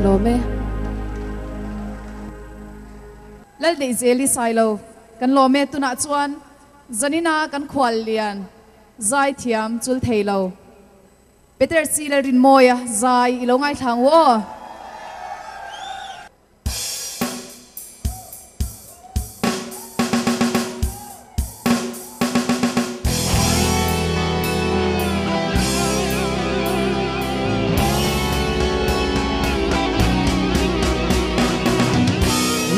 Lawm e. Lalneihzeli Sailo kan lawm e. Tunah chuan Zanina kan khual lian zaithiam chul thei lo. Peter C Lalrinmawia zai i lo ngaithla ang u aw.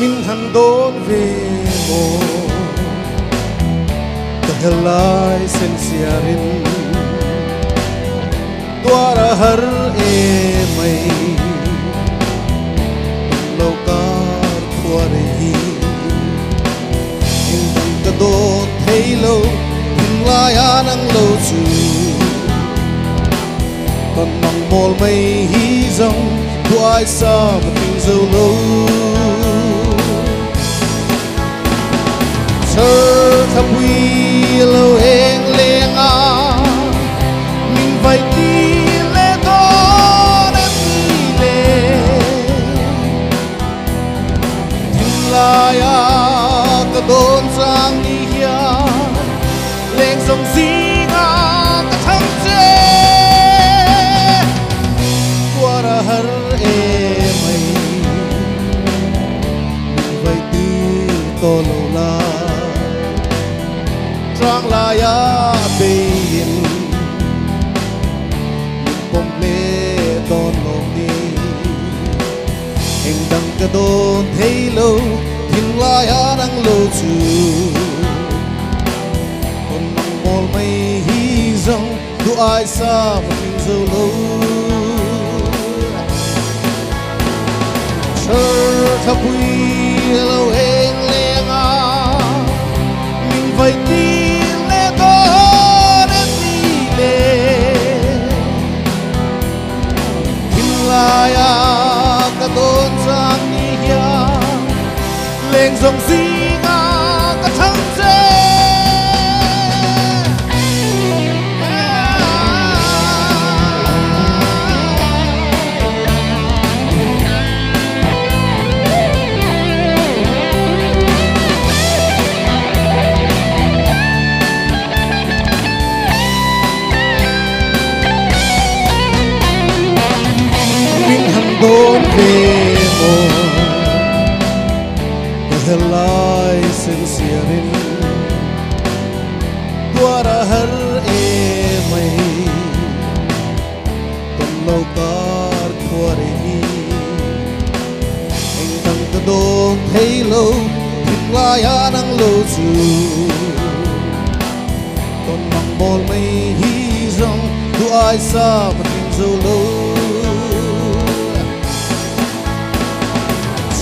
Min han dawn ve maw ka helai sen siarin tuar a har em mai tum lo kar khua rei hi eng dang ka dawn thei lo thinlai a nang lo chu tawn mang mawl mai hi zawng buai sa ma ting zo lo. Char thapui lo eng leng a min vai ti le dawn em ni le thinlai a ka dawn chang ni hian leng zawng zinga ka thang che tuar a har em mai min vai ti to lo la trang lai a bein min pawm le dawn lawm ni eng dang ka dawn thei lo thinlai a nang lo chu tawn mang mawl mai hi zawng duh ai sa ma tling zo lo char thapui lo eng leng a min vai ti le dawn em ni le thinlai a ka dawn chang ni hian leng zawng zinga ka thang che. Min han dawn ve maw ka helai sen siarin tuar a har em mai tawn lo kar khua rei hi eng dang ka dawn thei lo thinlai a nang lo chu tawn mang mawl mai hi zawng duh ai sa ma tling zo lo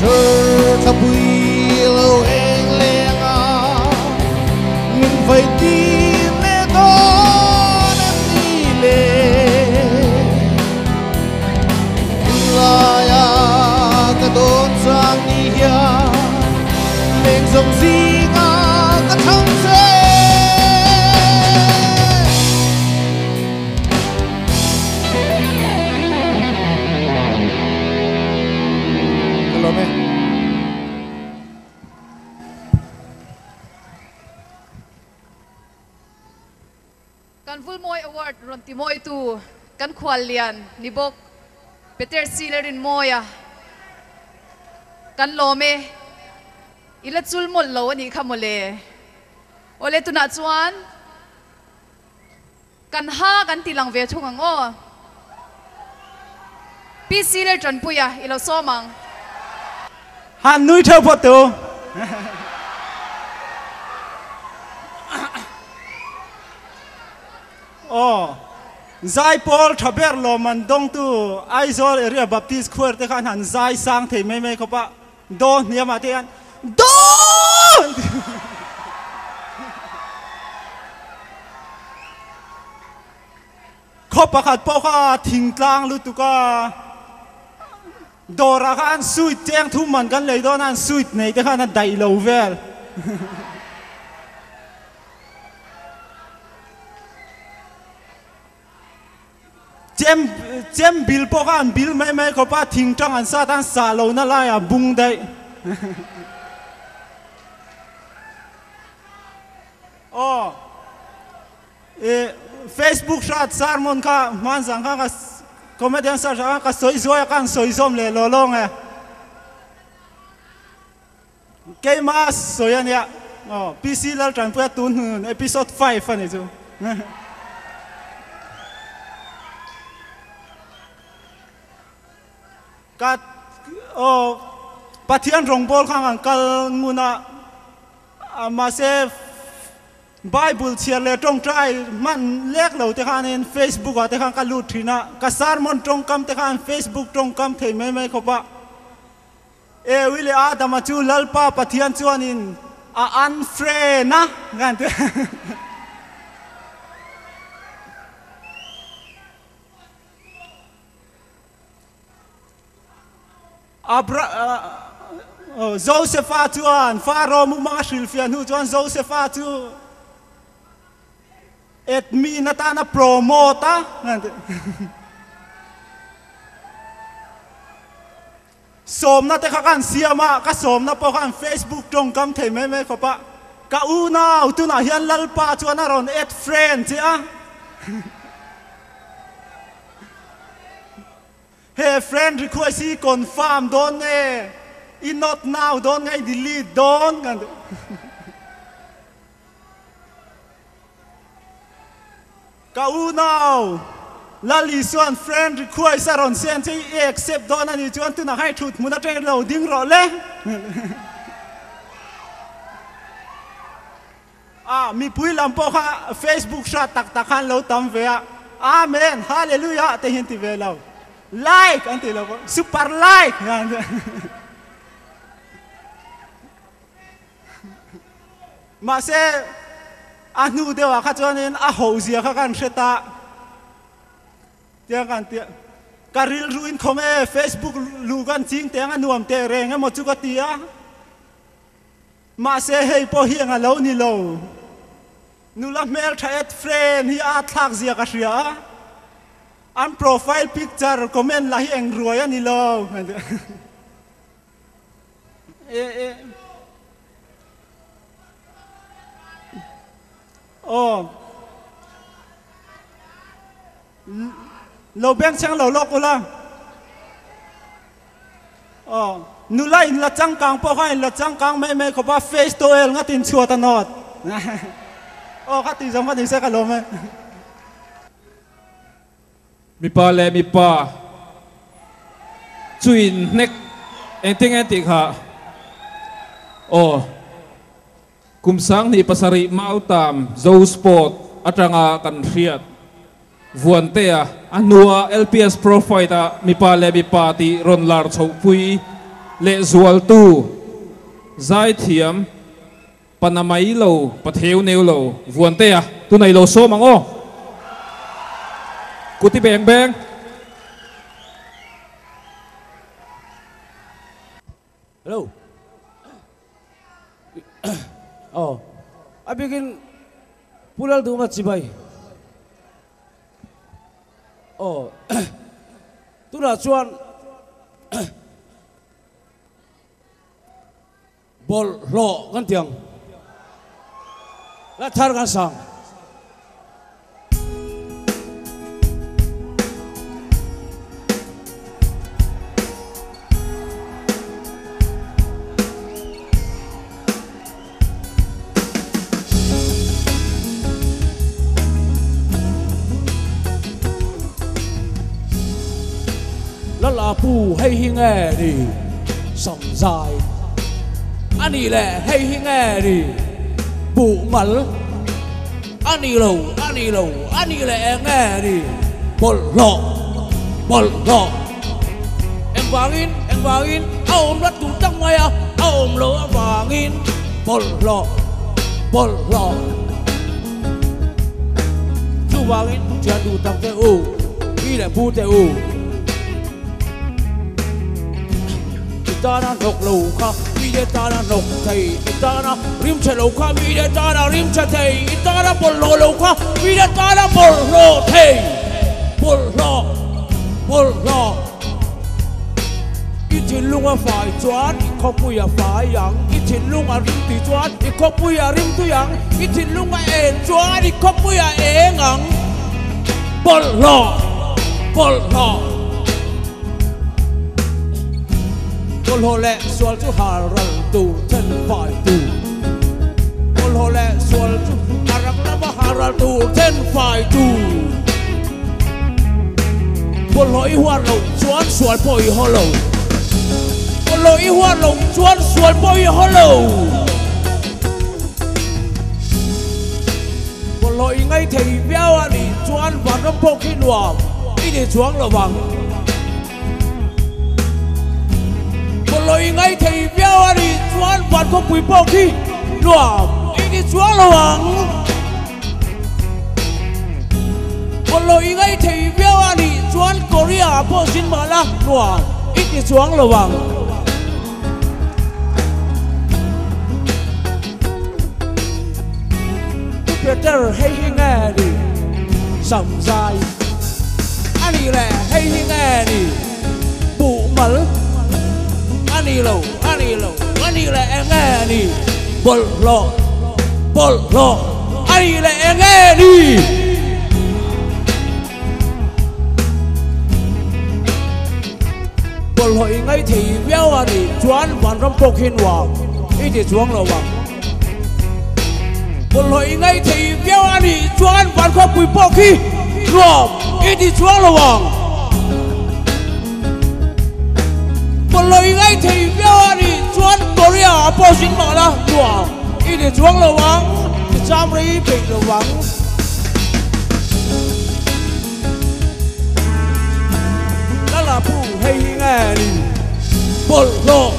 char thapui vai tir leh dawn em ni le? Tunlaia ka dawn chang ni hian leng zawng zinga ka thang che. Ka lawm e. Kan Vulmawi Award rawn ti mawitu kan khuallian ni bawk Peter C. Lalrinmawia kan lawm e. I la chul mawlh lo a nih kha mawle. Awle tunah chuan kan ha kan ti lang ve thung ang aw. PC Laltanpuia i lo sawm ang. Han nui theuh phawt teh u. Aw, Zaipawl tha ber lawmman dawngtu Aizawl Area Baptist Choir te khan han zai sang thei mai mai khawp a, daw hniamah te hian Daw! an ti. Khaw pakhat pawh kha thingtlang lutuk a, dawrah khan sweet cheng thum man kan lei dawn a, an sweet nei te khan a daih lo vel. Chem chem bil pawh kha an bil mai mai khawp a, thingtang an sat a, an sah lohna laiah bung daih. Aw. I Facebook hrat sermon kha hmanzang kha ka comedian search ah khan ka sawi zuai a ka han sawi zawm leh law law nge. Keimah sawi a nia aw PC Laltanpuia tun hnun episode 5 a ni chu. Ka aw Pathian rawngbawl kha an kal ngun a mahse Bible chhiar leh tawngtai hman lek lo te khanin Facebook ah te khan ka lut thin a, ka sermon tawngkam te khan Facebook tawngkam thei mai mai khawp a. Ewi leh Adama chu Lalpa Pathian chuanin a unfriend a kan ti. Abra Josefa chuan Pharaoh mumang a hrilhfiah hnu chuan Josefa chu admin atan a promote a. Sawmna te kha kan siam a, ka sawmna pawh khan Facebook tawngkam thei mai mai khawp a, ka unau tunah hian Lalpa chuan a rawn add friend che a. He friend request hi confirm dawn nge i not now dawn nge i delete dawn kan ti. Ka unau Lal Isuan friend request a rawn send che i accept dawn a nih chuan tunah khan i thut hmun atangin lo ding rawh le. A mipui lam pawh kha Facebook hrat tak tak khan lo tam ve a, Amen, Hallelujah te hi an ti ve lo, like an ti lo bawk, super like an ti. Mahse a hnu deuhah kha chuanin a hoh zia kha kan hre ta. Tiang kan ti a, ka rilru in khawm e, Facebook lu kan ching teng a nuam teh reng emaw chu ka ti a. Mahse hei pawh hi eng a lo ni lo. Nula hmeltha et friend hi a thlak zia ka hria a, an profile picture comment lah hi eng ruai a ni lo. Aw. Lo bengchheng lo lawk ula. Aw, nula in la changkang pawh kha in la changkang mai mai khawp a, face towel ngat in chhuat a nawt. Aw, kha tih zawng kha ni se ka lawm e. Mipa leh mipa chu in hnek engtin nge tih kha aw. Kum 2007 Mautam Zo Sport atanga kan hriat Vuantea a hnua LPS Pro Fight-a mipa leh mipa tih rawn lar chhohpui leh zualtu zaithiam Panamai lo patheu neu lo vuan te a tu nei lo so mang o kuti beng beng hello oh a bikin pulal du ma chibai oh tuna chuan bol lo kan tiang la thar kan sang la la pu hay hi nghe đi sầm dài ani lệ hay hi nghe đi bụ mal ani lầu ani lệ nghe đi bol lọ em vàng in ôm đất tụ tắc mày à ôm lỗ vàng in bol lọ chú vàng in chuyện đủ tắc tê u đi lại pu tê u ta na nok lo kha mi de ta na nok thei ta na rim che lo kha mi de ta na rim che thei ta na bol lo lo kha mi de ta na bol lo thei bol lo i thin lung a fai chuan i khawpui a fai ang i thin lung a rim tui chuan i khawpui a rim tui ang i thin lung a en chuan i khawpui a eng ang bol lo bol lo lệ xuân chú hà rần tù chân phải tù bol hồ lệ xuân chú hà rần lắm hà rần tù chân phải tù bol hồ y hoa lồng chuan xuân bồi hồ lồng bol hồ y hoa lồng chuan xuân bồi hồ lồng bol hồ y ngay thầy béo à đi chuan và râm bốc khi nuông đi để chuang là vàng lối ngay thầy béo à đi chuan vạn không quỳ bốc khi nuông đi đi chuang là vàng lối ngay thầy béo à đi chuan Korea po xin mà la nuông đi đi chuang là vàng Peter hay hi nghe đi sầm dài anh đi lẹ hay hi nghe đi bụ mật ani lầu lẹ nghe đi bol lọ ani lẹ nghe đi bol hội ngay thì béo à đi chuan vạn râm bốc hin hòa ít thì chuang lầu vàng bol hội ngay thì béo à đi chuan vạn khó quỳ bốc khi ruộng ít thì chuang lầu vàng lối ngay thì béo à đi chuan Korea po xin mà la ruộng ít thì chuang lầu vàng thì chăm đi bị lầu vàng đó là pu hay nghe đi bol lọ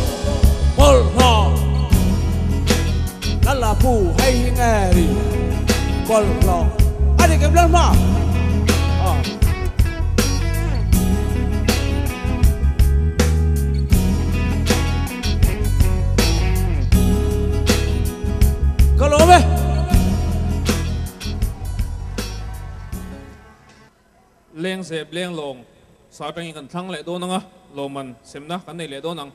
đó là pu hay nghe đi bol lọ ai đi kém lên mà có lỗ mấy leng dẹp leng lồng sao trang cần thăng lệ đô nang á lồ mình xem na cái này lệ đô nang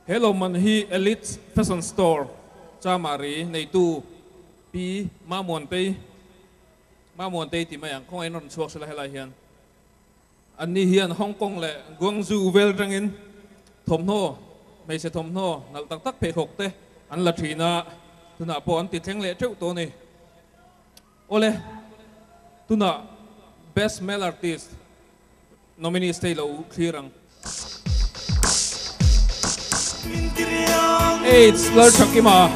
hello mình hi Elite Fashion Store cha mari nei tu pi ma muon tei ti mai ang không ai non chuak sela helai hian an ni hian Hong Kong le Guangzhou vel rangin thomhno mei se thomhno nal tak tak phe khok te an la thina tuna po an ti thleng le theu to ni ole tuna best male artist nominee stay lo clear ang AIDS Lord Chakima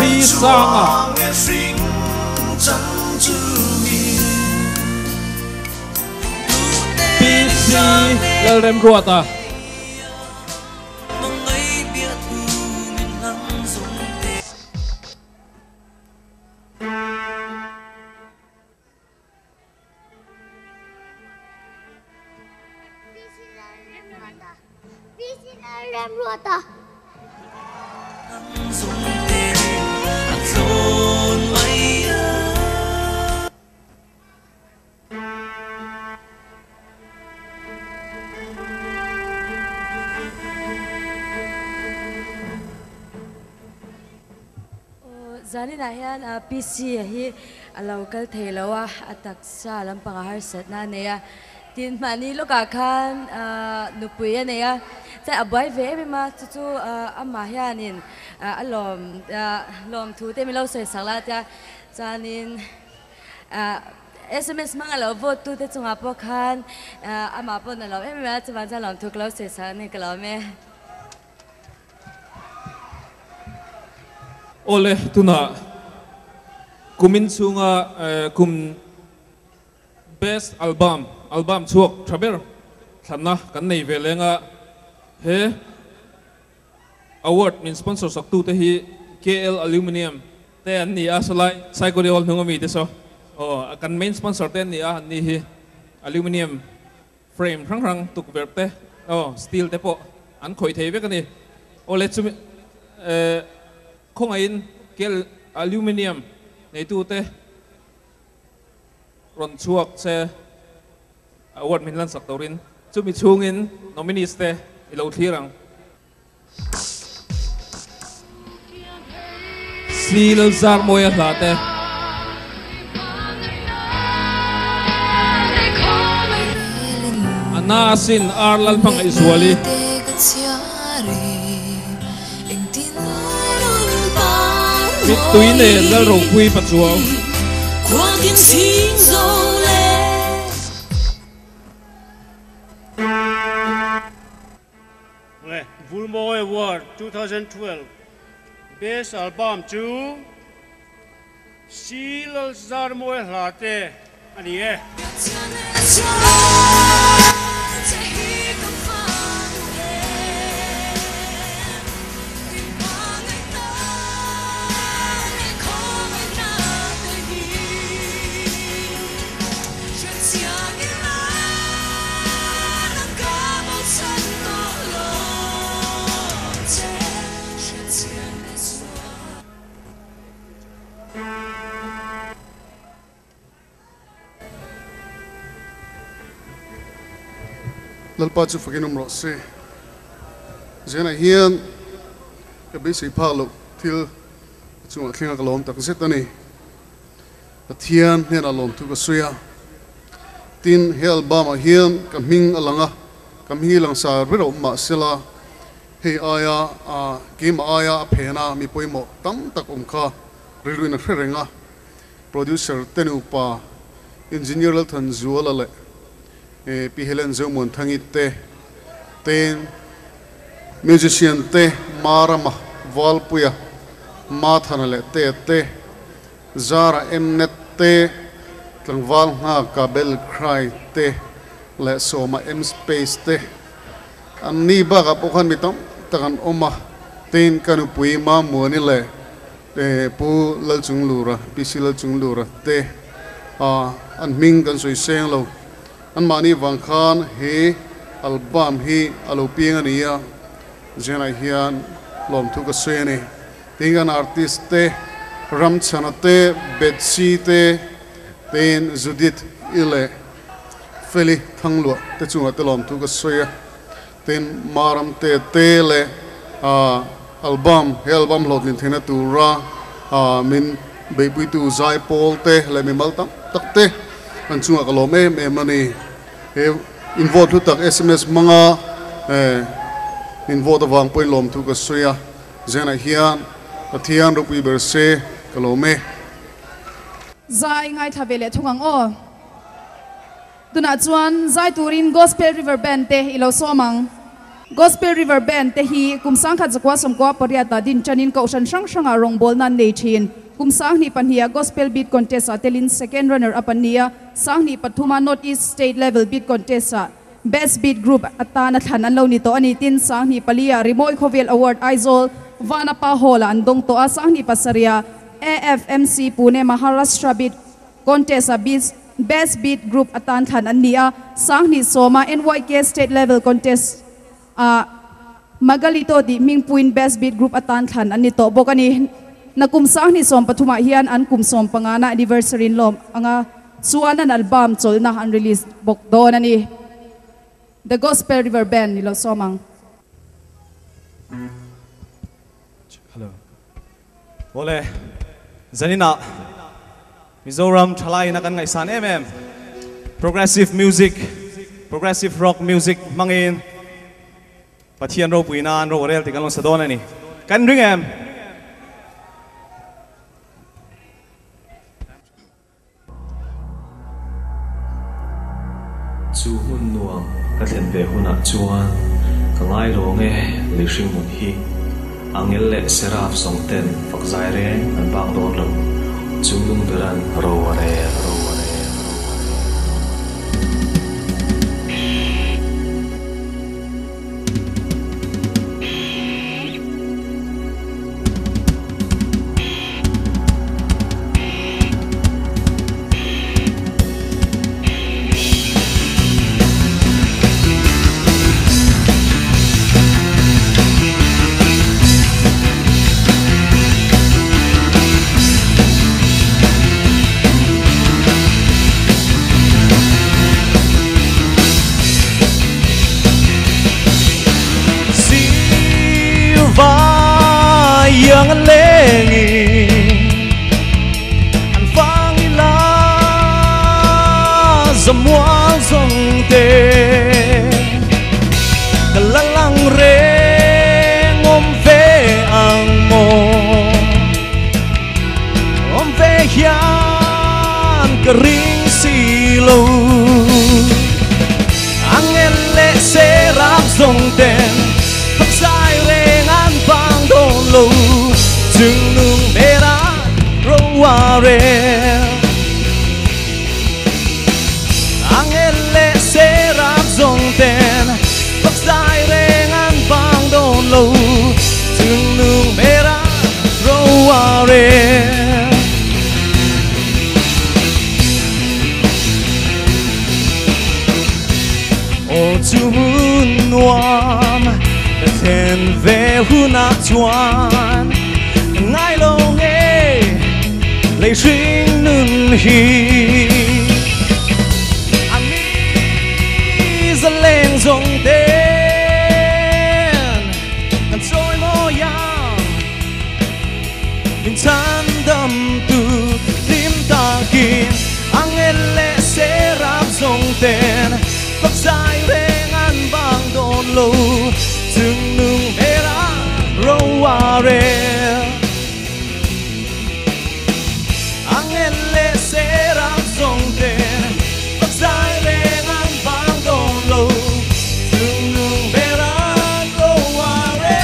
Si Sanga PC Lalrem Ruata Lalremruata. Zaninah hian PC a hi a lo kal thei lo a, a taksa lampang a harsatna a nei a. Tin, mahni lawkah khan nupui a nei a, chuan a buai ve em em a, chu chu amah hianin a lawm lawmthu te min lo sawi sak la tia chuanin Sms hmang a lo vote tute chungah pawh khan amah paw'n a lawm em em a, chuvang chuan lawmthu ka lo sawi sak a ni ka lawm e. Awle, tunah kumin chhunga kum Best Album, Album chhuak tha ber thlanna kan nei ve leng a, he award min sponsor sak tute hi KL Aluminium te an ni a, sawlai Saikawri Hall hnung ami te saw aw kan main sponsor te an ni a, an ni hi Aluminium frame hrang hrang tukverh te aw steel te pawh an khawih thei vek a ni. Awle chumi khawngaihin KL Aluminium neitute rawn chhuak che award min lansak turin chumi chhungin nominees te i lo thlir ang. Si Lalzarmawia hla te. A na asin Ar Lalhmangaihzuali. Mittui nen Lalropui Pachuau. Vulmawi Award 2012 Best Album chu Si Lalzarmawi hla te a ni e. Lalpa chu fakin awm rawh se. Zenah hian ka beisei phak loh thil ka chungah thleng a ka lawm tak zet a ni. Pathian hnenah lawmthu ka sawi a. Tin, he album-ah hian ka hming a lang a, ka hming hi langsar ber a awm mah sela, hei aia keimah aia a phena mi pawimawh tam tak awm kha rilruin a hre reng a. Producer te nupa Engineer Lalthanzuala leh Pi Helen Zomuanthangi te, ten musician te Marama Valpuia, Mathana leh Tea te, Zara Mnet te, Tlangval Nghaka Bell Cry te leh Sawma M Space te. An ni bakah pawh khan mi tam tak an awm a, tin ka nupui Mamuani leh Pu Lalchunglura, PC Lalchunglura te an hming kan sawi seng lo. Anmahni vang khan he album hi a lo piang a ni a, Zenah hian lawmthu ka sawi a ni. Tin kan artist te, Ramchhana te, Betsy te, tin Judith i leh Feli Thangluah te chungah te lawmthu ka sawi a. Tin Maram te te leh album, he album hlawhtlin theihna tura min beihpuitu zai pawl te leh mimal tam tak te an chungah ka lawm em em a ni. He in vote hlu tak sms hmanga in vote avang pawhin lawmthu ka sawi a, Zenah hian Pathian ropui ber se ka lawm e. Zai ngaithla ve leh thung ang aw. Tunah chuan zai turin Gospel River Band te i lo sawm ang. Gospel River Band te hi kum sangkhat zakua sawmkua pariatah din tanin kohhran hrang hrangah rawngbawlna an nei thin. Kum sanghnih pahniha Gospel Beat Contest-ah telin second runner up an ni a, sanghnih pathuma North East State Level Beat Contest-ah Best Beat Group atana thlan an lo ni tawh a ni. Tin, sanghnih paliah Rimawi Khawvel Award Aizawl Vanapa Hall-ah an dawng tawh a, sanghnih pasarihah AFMC Pune Maharashtra Beat Contest-ah Best Beat Group atan thlan an ni a, sanghnih sawma NYK State Level Contest ah Magalito di Mingpuin Best Beat Group atan thlan an ni tawh bawk a ni. Nakum sanghnih sawm pathumah hian an kum sawm pangana anniversary in lawm anga chuan an album chawlhna an release bawk dawn a ni. The Gospel River Band ni lo sawm ang. Hello. Awle, zaninah Mizoram thalai in a kan ngaihsan em em Progressive Music, Progressive Rock Music hmangin Pathian ropui nan ro rel tih kan lo sa dawn a ni. Kan ring em? Chu hmun nuam ka thlen ve hunah chuan ka ngai lawng e lei hring nun hi. Angel leh Seraph zawng ten fak zai reng an bang dawn lo. Chung nung beran ro a rel ro a rel ro a rel. Silva iang an lengin an fang ila zamual zong te kalalang reng om ve ang mo om ve hian ka ring si lo angel le serap zong ten phak sai reng an bang don lo chung nung bera ro wa re angel le serap zong ten phak sai reng an bang don lo chung nung bera ro wa re. O chu nuam then ve huna chuan ngai lo nge lấy sinh nun hi ani za leng zong ten kan trôi mo yang min chan dam tu lim ta kin angel le serap zong ten phak sai reng an bang don lo chung nung bera ro wa re angel le serap zong ten phak sai reng an bang don lo chung nung bera ro wa re.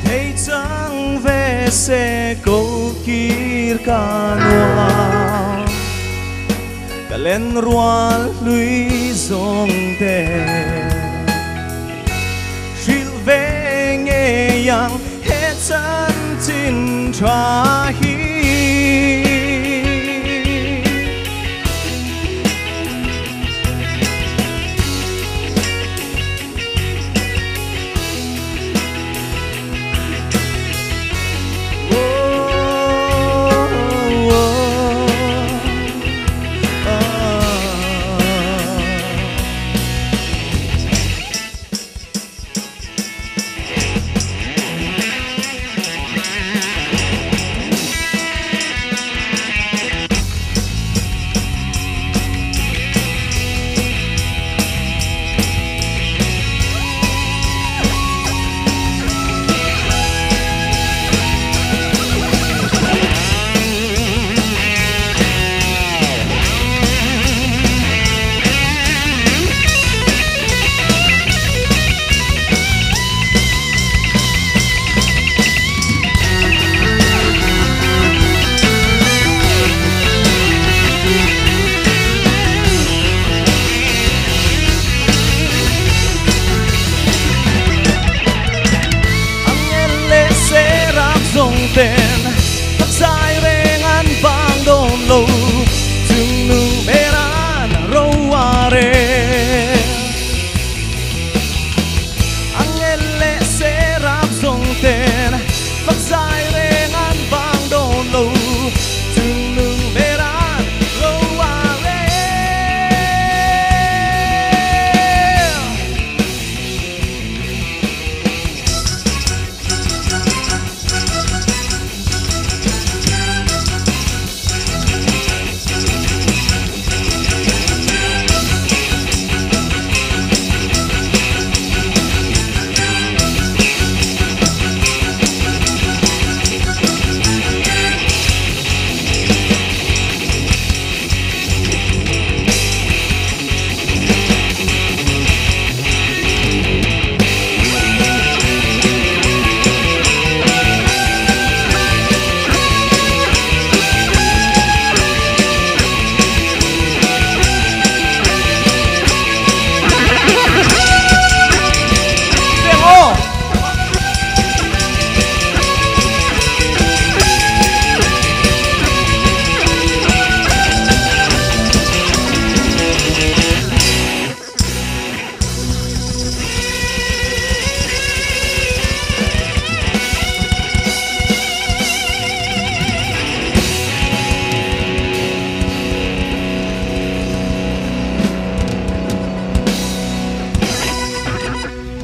Thấy chẳng về xe câu kir ca nua cả lên rual lũy dòng tè Ril về nghe yang hết chân chín tra hi.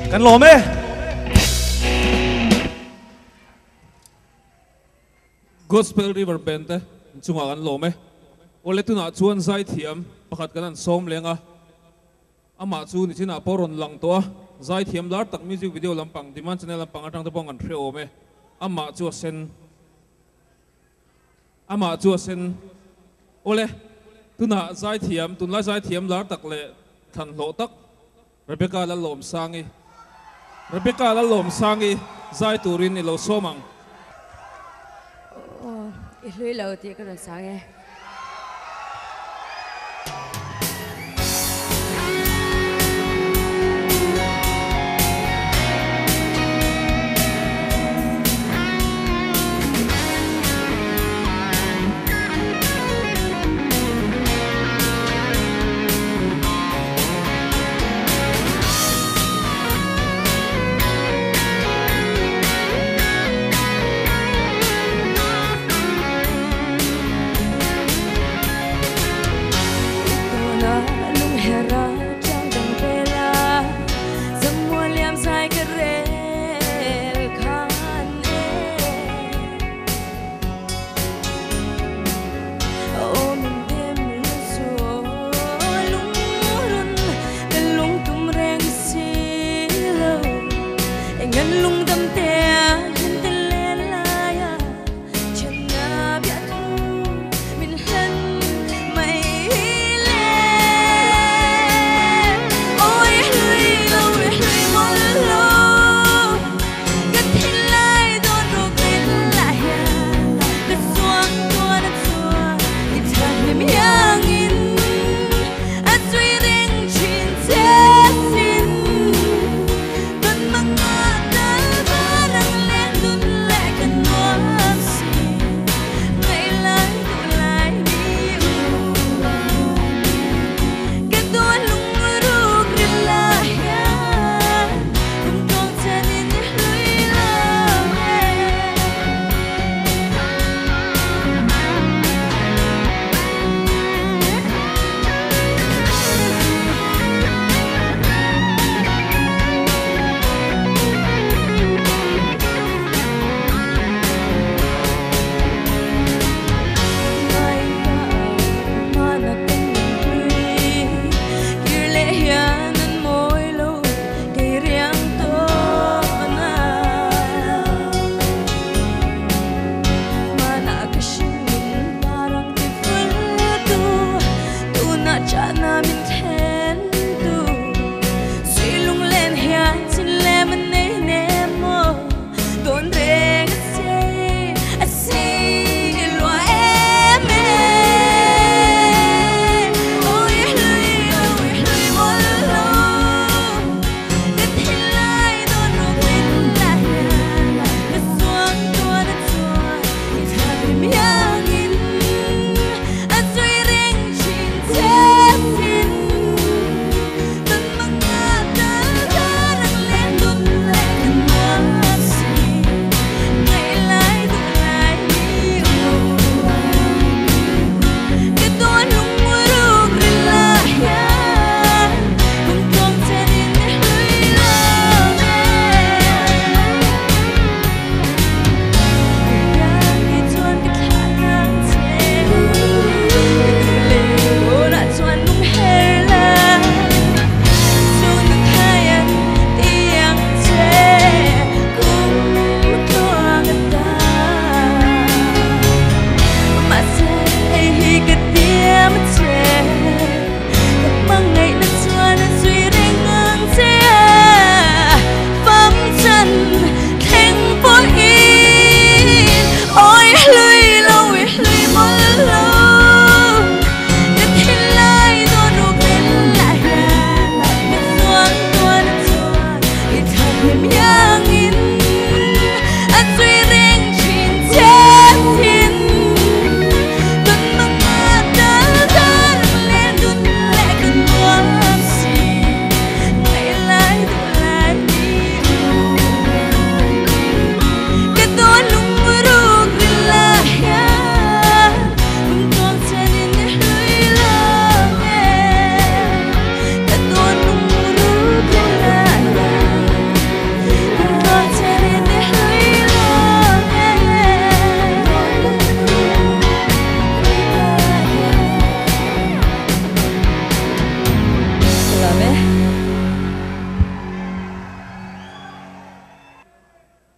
Kan lawm e. Gospel River Band te chungah kan lawm e. Awle tunah chuan zaithiam pakhat kan han sawm leng a, amah chu nichinah pawh rawn lang tawh a, zaithiam lar tak music video lampang Demand Channel lampang atang te pawh kan hre awm e. Amah chu a sen. Amah chu a sen. Awle tunah zaithiam tunlai zaithiam lar tak leh thlanhlawh tak Rebecca Lalawmsangi Rebecca Lalawmsangi zai turin i lo sawm ang. Aw, i hlui lo tih ka rawn sang e.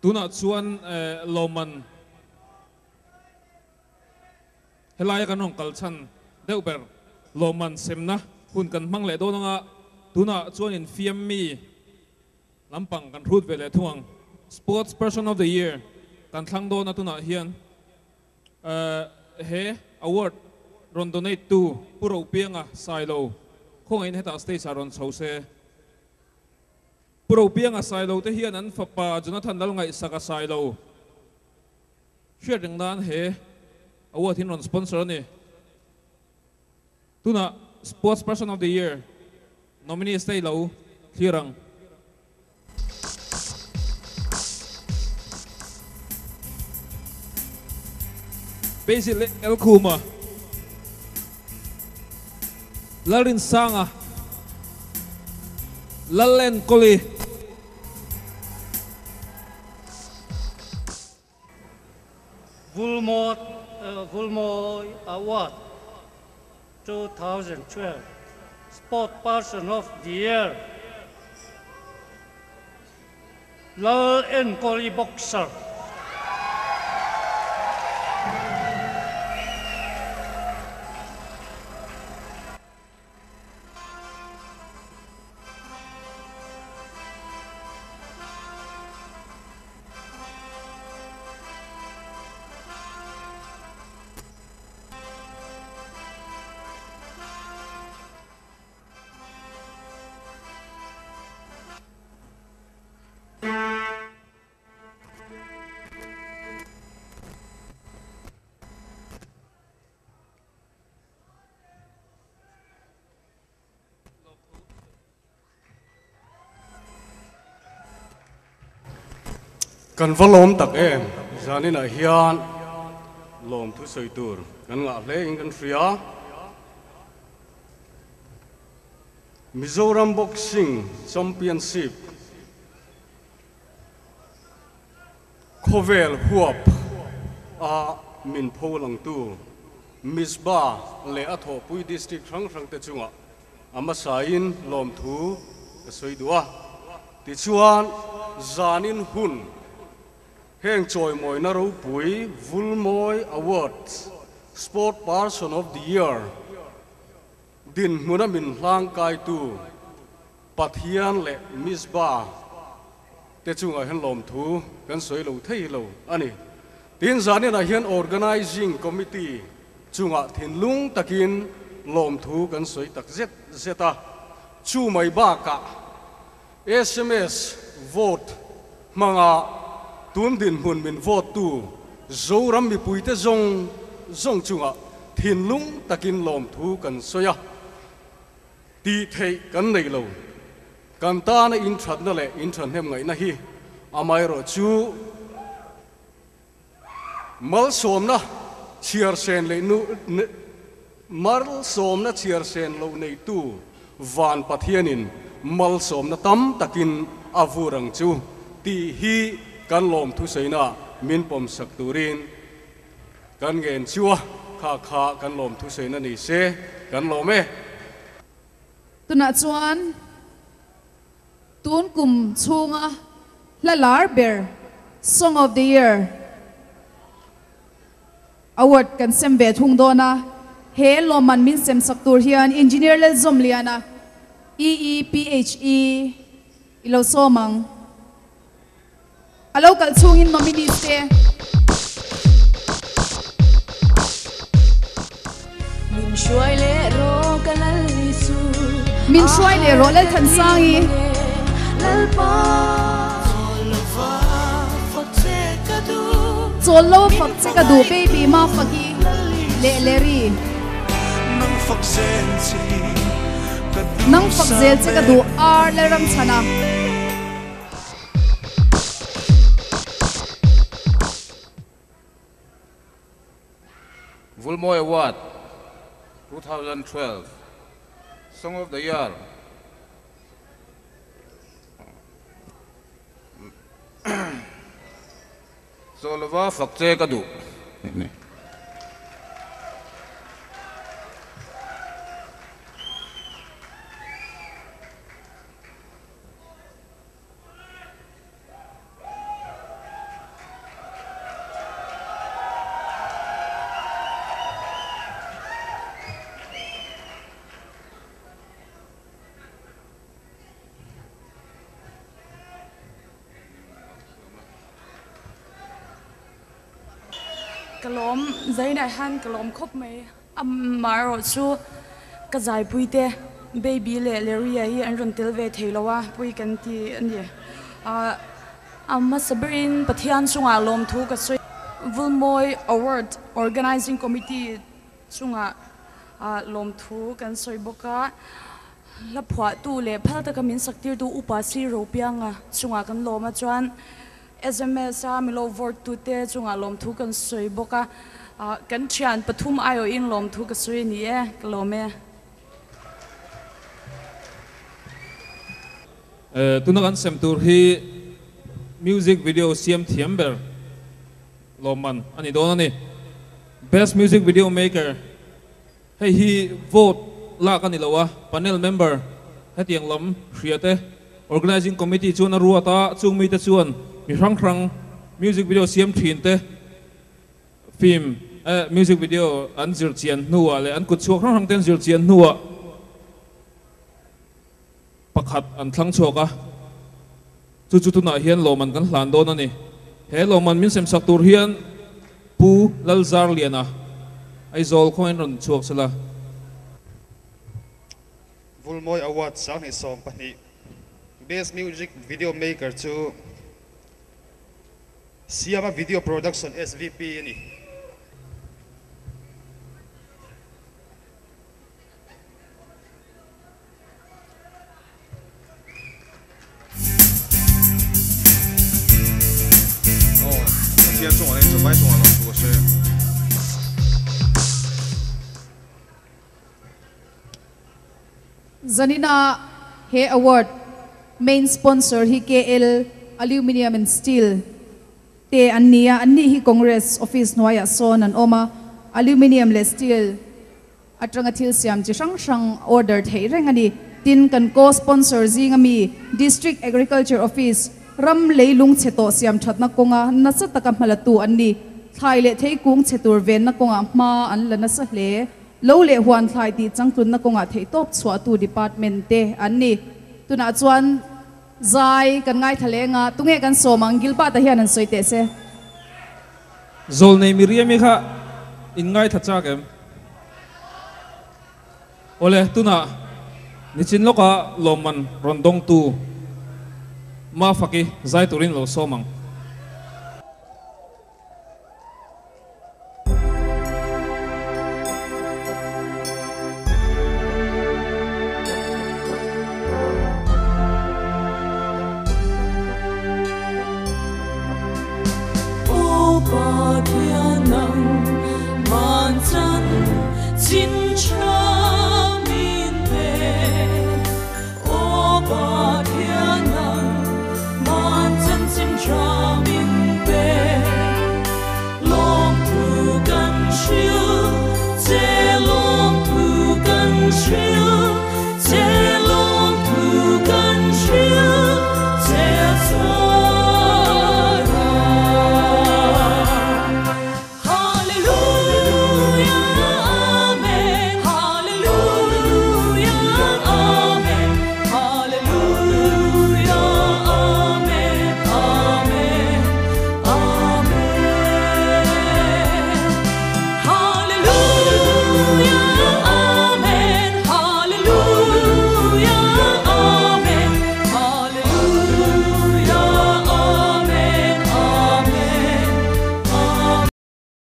Tunah chuan lawmman helaia kan rawn kal chhan deuh ber lawmman semna hun kan hmang leh dawn anga tunah chuan infiam mi lampang kan hrut ve leh thung ang. Sports Person of the Year kan thlang dawn a tunah hian he award rawn donate tu Pu Ropianga Sailo khawngaihin hetah stage ah rawn chho se. Pu Ropianga Sailo te hian an fapa Jonathan Lalngaihsaka Sailo hriat reng nan he award hi an rawn sponsor a ni. Tunah Sports Person of the Year nominees te i lo thlir ang. Basil Elkhuma, Lalrinsanga, Lalenkawli. Vulmawi Award 2012 Sport Person of the Year Lal Enkawli Boxer. Kan va lawm tak em? Zaninah hian lawm thusawi tur kan ngah hle in kan hria. Mizoram Boxing Championship Khawvel huap a min pho langtu Misba leh a thawhpui district hrang hrang te chungah a hmasain lawmthu ka sawi duh a. Tichuan, zanin hun heng chawimawina ropui Vulmawi Awards Sport Person of the Year dinhmuna min hlangkaitu Pathian leh Misba te chungah hian lawmthu kan sawi lo thei lo a ni. Tin, zaninah hian Organising Committee chungah thinlung takin lawmthu kan sawi tak zet zet a. Chu mai bakah sms vote hmanga tun dinhmun min vote tu Zoram mipuite zawng zawng chungah thinlung takin lawmthu kan sawi a. Tih theih kan nei lo. Kan tana inthatna leh inthahnem ngaihna hi amaherawh chu malsawmna chhiar sen leh nu malsawmna chhiar sen loh neitu Van Pathianin malsawmna tam takin a vur ang chu tih hi kan lawmthusaina min pawmsak turin Kan ngen chu a, kha kha kan lawm thusaina ni se, kan lawm e. Tunah chuan tun kum chhunga hla lar ber Song of the Year Award kan sem ve thung dawn a, he lawmman min sem sak tur hian Engineer Lalzawmliana, EEPHE, i lo sawm ang. A lo kal chhungin nominees te. Min hruai leh rawh ka lal Isu. Min hruai leh rawh Lalthansangi. Lalpa. Chawl lo fak che ka duh baby ma faki leh leri. Nang fak zel che ka duh ar Lalramchhana. Vulmawi Award 2012 Song of the Year Chaw lova fak che ka duh. Ka lawm zainah hian ka lawm khawp mai. Amaherawhchu ka zaipuite Baby leh Larry-a hi an rawn tel ve thei lo a, pui kan ti a ni. A hmasa berin Pathian chungah lawmthu ka sawi. Vulmawi Award Organising Committee chungah lawmthu kan sawi bawk a. Hla phuahtu leh phal taka min saktirtu Upa Sri Ropianga chungah kan lawm a chuan sms a milo vote tute chungah lawmthu kan sawi bawk a. Kan thian pathum aiawhin lawmthu ka sawi a ni e, ka lawm e. Tuna kan sem tur hi music video siam thiam ber lawmman a ni dawn a ni. Best Music Video Maker, Hei hi vote lak a ni lo a, panel member hetiang lam hria te Organizing Committee chuan a ruat a, chung mite chuan mi hrang hrang music video siam thin te film eh music video an zir chian hnuah leh an kut chhuak hrang hrang te an zir chian hnuah pakhat an thlang chhuak a, chu chu tunah hian lawmman kan hlan dawn a ni. He lawmman min semsak tur hian Pu Lalzarliana Aizawl khawngin rawn chhuak sela. Vulmawi Award 2012 Best Music Video Maker chu Siama Video Production SVP a ni. Aw, Pathian chungah leh Chawpai chungah lawm thu ka sawi a. Zanina he award main sponsor hi KL Aluminium and Steel te an ni a, anni hi Congress office hnuaiah sawn an awm a, Aluminium leh Steel Atanga thil siam chi hrang hrang order theih reng a ni. Tin, kan co-sponsor zinga mi District Agriculture Office ram leilung chhe tawh siam thatna kawnga nasa taka hmalatu an ni. Thlai leh theikung chhe tur venna kawngah hma an la nasa hle. Lo leh huan thlai tih changtlunna kawngah theihtawp chhuahtu department te an ni. Tunah chuan zai kan ngaithla leng a, tunge kan sawm ang Gilbert-a hian an sawi teh se. Zawlnei Miriam-i kha in ngaithla chak em? Awle, tunah nichin lawka lawmman rawn dawngtu Mafaki zai turin lo sawm ang.